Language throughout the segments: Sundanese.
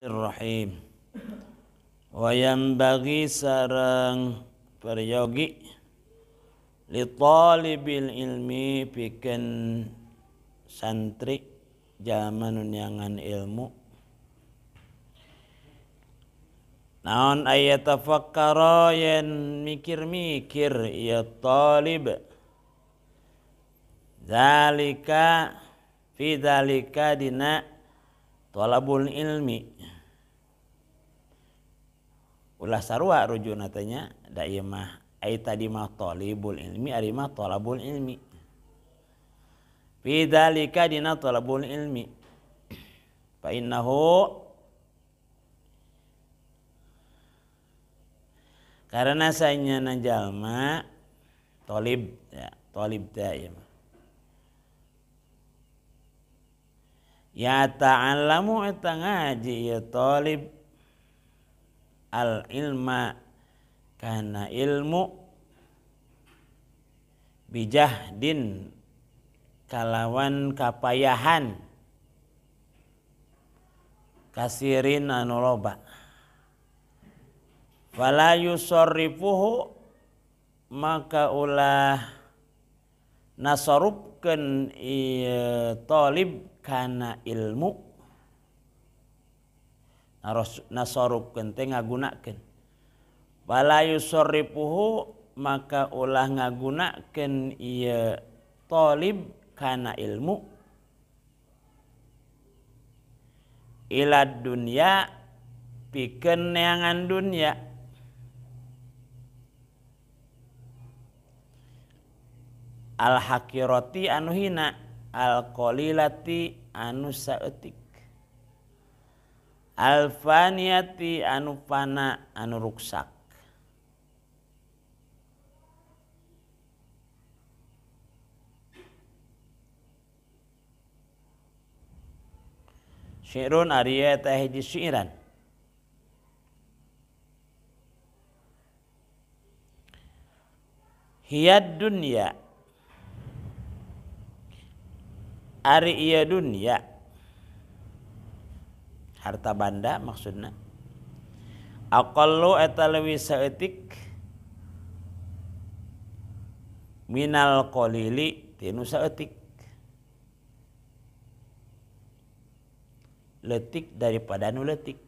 Rahim. Wayang bagi sareng peryogi li talibil ilmi pikeun santri jalma nu neangan ilmu. Naon aya tafakkara yen mikir-mikir ieu talib. Zalika fi zalika dina talabul ilmi. Ulah sarua rujuna teh nya da ieu mah ai tadi mah talibul ilmi ari mah talabul ilmi. Fi dzalika dina talabul ilmi. Fa innahu karena sanyana jalma talib ya, talib teh ieu mah. Ya ta'allamu eta ngaji ya talib al ilma kana ilmu bijahdin kalawan kapayahan kasirin anu loba fala yusarrifuhu maka ulah nasarupkeun ieu talib kana ilmu nasarupkeun teh ngagunakeun fala yusarrifuhu maka ulah ngagunakeun ieu talib kana ilmu ila dunya pikeun neangan dunya al hakirati anu hina al qalilati anu saeutik al faniyati anu fana anu ruksak. Syi'run ari eta hiji syiiran. Hiyad dunya ari ieu dunya harta banda maksudna aqallu eta leuwih saeutik minal qalili tinu saeutik leutik daripada nu leutik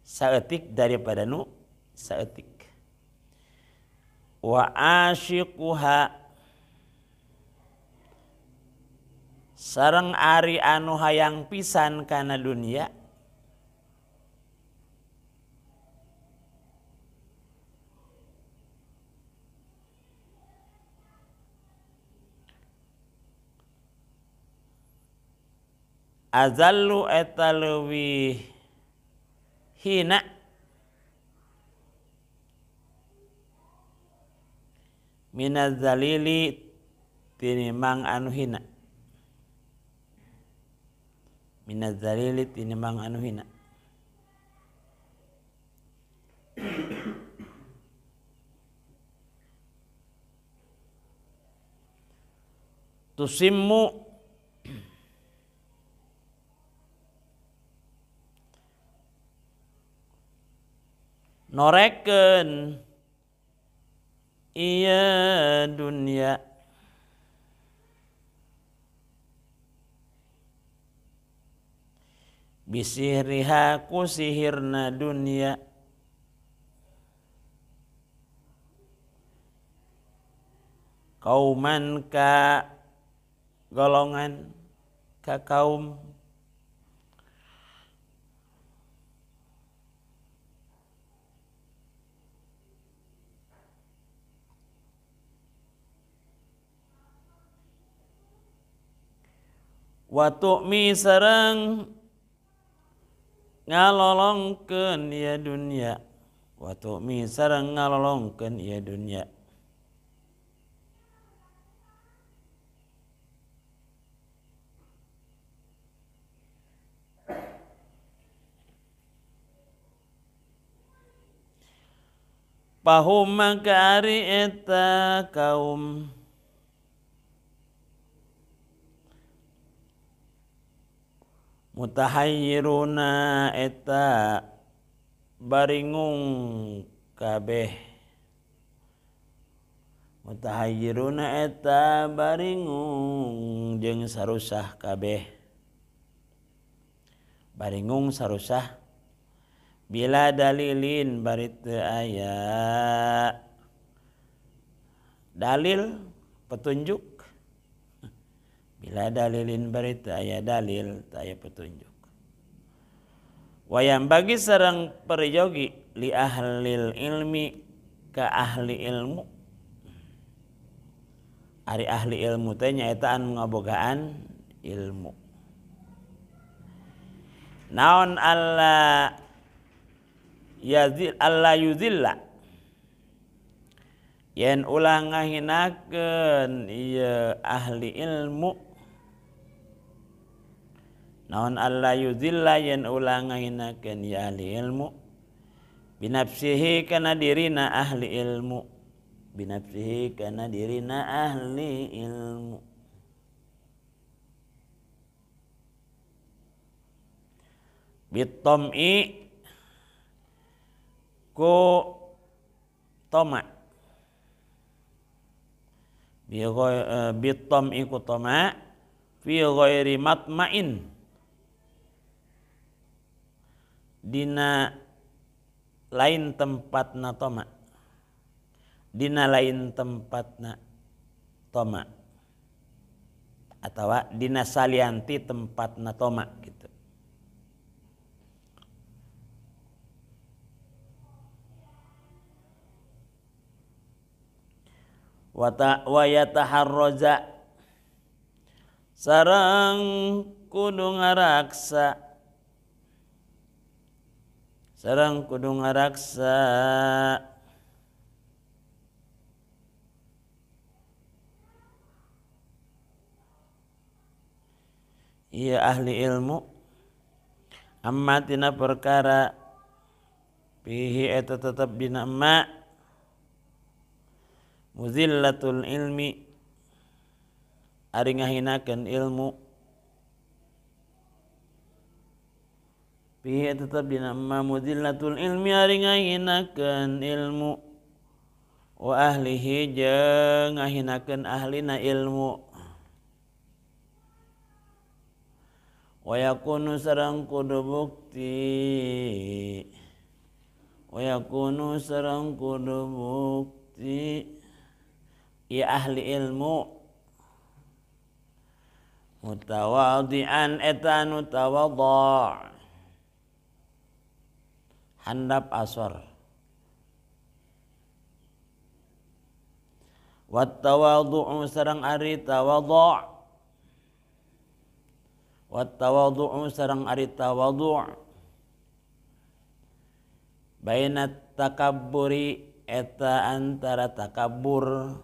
saeutik daripada nu saeutik wa asyiquha sareng ari anu hayang pisan kana dunia azallu eta leuwih hina minaz zalili tinimbang anu hina minaz zalili tinimbang anu hina. Tusimmu norekeun ieu dunya bisihriha ku sihirna dunya kauman ka golongan ka kaum wa tu'mi sareng ngalolongkeun ieu dunya wa tu'mi sareng ngalolongkeun ieu dunya pahum maka ari eta kaum Mutahayyiruna eta baringung kabeh. Mutahayyiruna eta baringung jeung sarusah kabeh. Baringung sarusah bila dalilin bari teu aya dalil petunjuk. Bila dalilin bari teu aya dalil, teu aya petunjuk. Wayang bagi sareng peryogi li ahlil ilmi ka ahli ilmu. Ari ahli ilmu teh nyaeta anu ngabogaan ilmu. Naon alla yazil alla yuzilla yen ulah ngahinakeun ieu ahli ilmu. Naon alla yuzilla yen ulah ngahinakeun ieu ahli ilmu binafsihi kana dirina ahli ilmu. Binafsihi kana dirina ahli ilmu. Bitom'i ku toma. Bitom'i ku toma fi ghairi matma'in dina lain tempatna toma. Dina lain tempatna toma atawa dina salianti tempatna toma gitu. Wa yataharraza sareng kudu ngaraksa. Sareng kudu ngaraksa ieu ahli ilmu amma tina perkara fihi eta tetep dina ma muzillatul ilmi ari ngahinakeun ilmu. Fihi tetep dina ma muzillatul ilmi ari ngahinakeun ilmu wa ahlihi jeung ngahinakeun ahlina ilmu. Wa yakunu sareng kudu bukti. Wa yakunu sareng kudu bukti ya ahli ilmu mutawadhi'an eta anu tawadhu' handap asor. Wa tawadhu'u sareng ari tawadhu'. Wa tawadhu'u sareng ari tawadhu' baina takabburi eta antara takabbur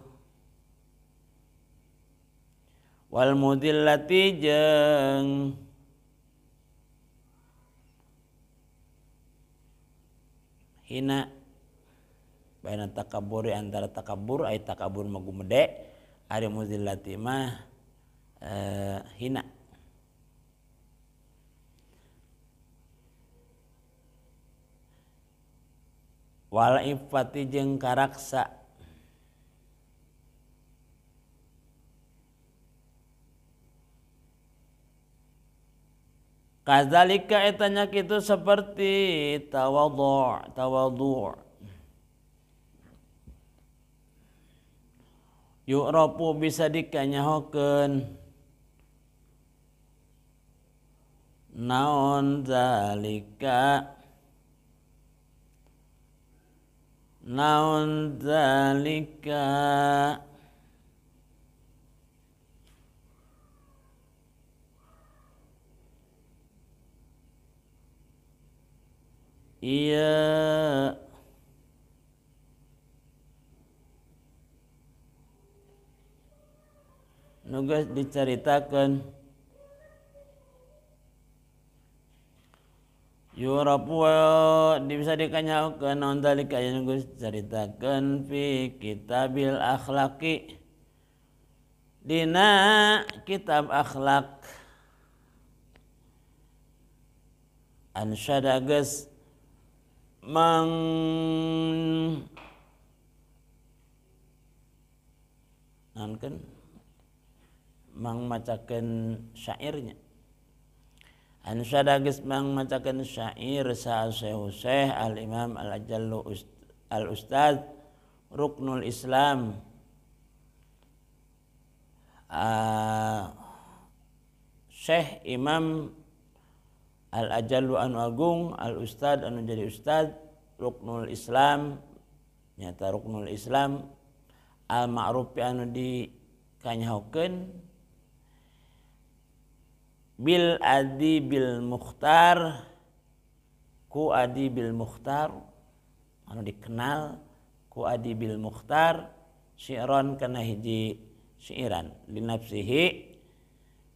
wal mudillati jeung hina. Baina takabburi antara takabbur ai takabbur mah gumede ari mudillati mah hina. Wal iffati jeung karaksa. Kadzalika eta nya kitu seperti tawadhu' tawadhu'. Yu'rafu bisa dikanyahokeun naon zalika naon zalika iya nu geus dicaritakeun. Yurapu bisa dikanyahokeun naon zalika anu geus dicaritakeun fi kitabil akhlaqi dina kitab akhlak. Ansyada geus mang nankeun mang macakeun syairnya. Ansyada geus mang macakeun syair sa Syekh Al Imam Al Ajallu Al Ustaz Ruknul Islam Syekh Imam Al Ajallu anu agung Al Ustad anu jadi ustad Ruknul Islam nyata Ruknul Islam Al Ma'ruf anu dikanyahokeun bil adi bil mukhtar ku adi bil mukhtar anu dikenal ku adi bil mukhtar syi'ron kana hiji syiiran linafsihi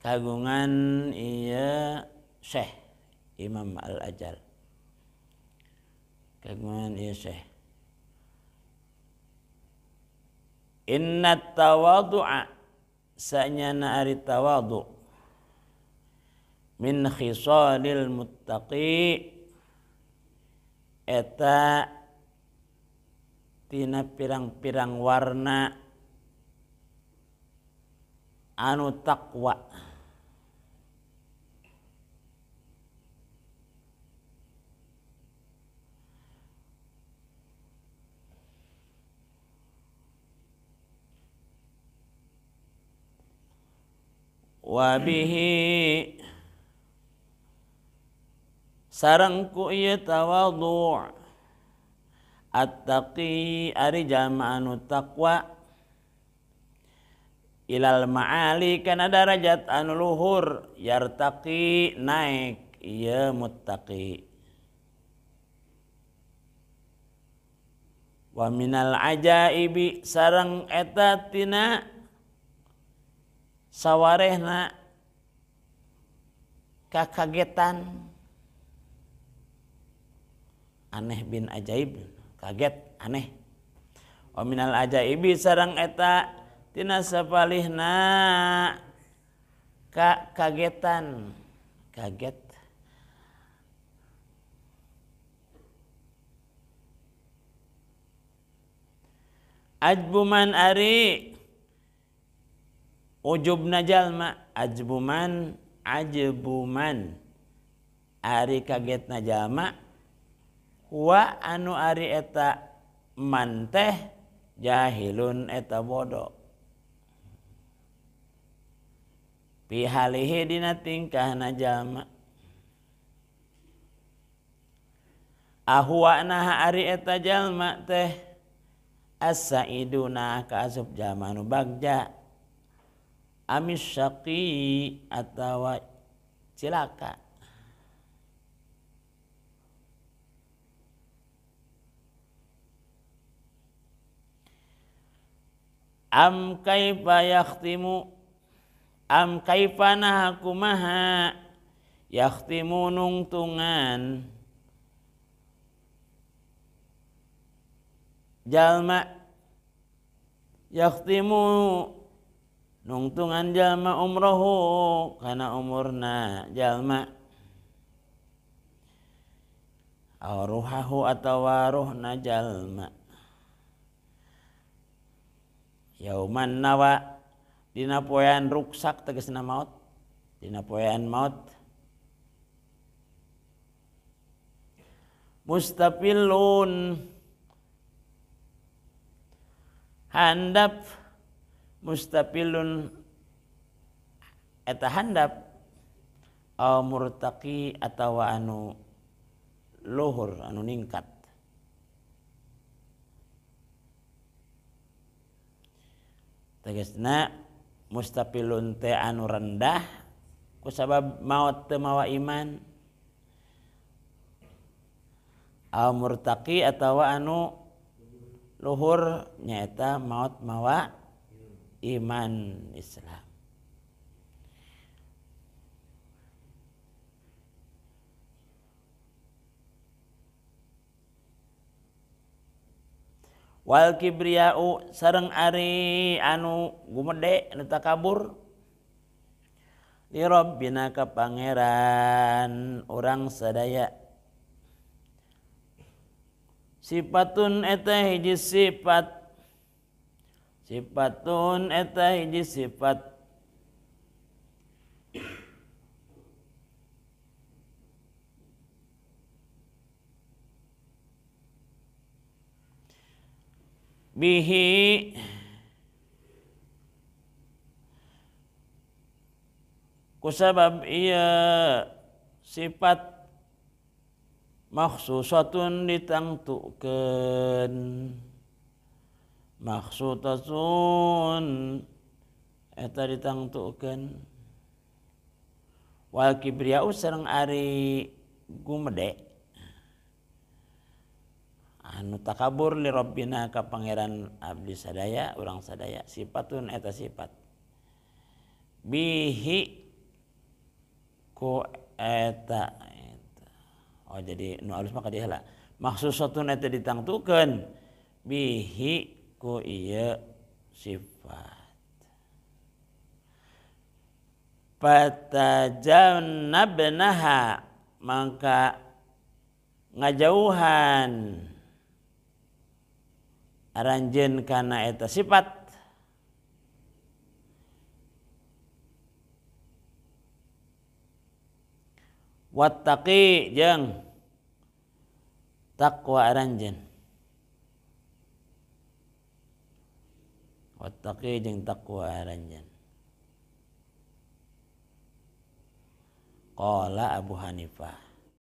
kagungan ieu Syekh Imam Al-Ajal kagungan ieu Syekh. Inna tawadhu'a sanyana ari tawadhu min khisalil muttaqi eta tina pirang-pirang warna anu taqwa. Wa bihi sareng ku ieu tawadhu attaqi ari jalma anu taqwa ilal ma'ali kana darajat anu luhur yartaqi naik ieu muttaqi. Wa minal ajaibi sareng eta tina sawarehna kakagetan aneh bin ajaib kaget aneh. Wa minal ajaibi sareng eta tina sapalihna kagetan kaget ajbuman ari ujubna jalma ajbuman ajbuman ari kagetna jalma huwa anu ari eta man teh jahilun eta bodoh pihalihi dina tingkahna jalma. Ahwa naha ari eta jalma teh as-saiduna ka asup jalma nu bagja amis syaqi atawa cilaka. Am kaifa yakhtimu am kaifa naha kumaha yakhtimu nungtungan jalma yakhtimu nungtungan jalma umrohu kana umurna jalma aw ruhahu atawa ruhna jalma yauman nawa dina poean ruksak tegasna maut dina poean maut mustaqillun handap mustaqillun eta handap aw murtaqi atawa anu luhur anu ningkat. Tegasna mustaqillun teh anu rendah kusabab maot teu mawa iman aw murtaqi atawa anu luhur nyaeta maot mawa iman Islam. Wal kibriya'u sareng ari anu gumede anu takabur Li rabbina ka pangeran urang sadaya. Sifatun eta hiji sifat. Sifatun eta hiji sifat. Bihi kusabab iya sifat makhsusatun ditangtukeun makhsusatun eta ditangtukeun wal kibriyau sareng ari gumede anu takabur li rabbina ka pangeran abdi sadaya urang sadaya sifatun eta sifat bihi ku eta eta. Oh jadi nu alus mah ka dieu heula makhsusatun eta ditangtukeun bihi ku ieu sifat fatajannabnaha mangka ngajauhan aranjeun kana eta sifat wattaqi jeung taqwa aranjeun wattaqi jeung taqwa aranjeun. Qala Abu Hanifah.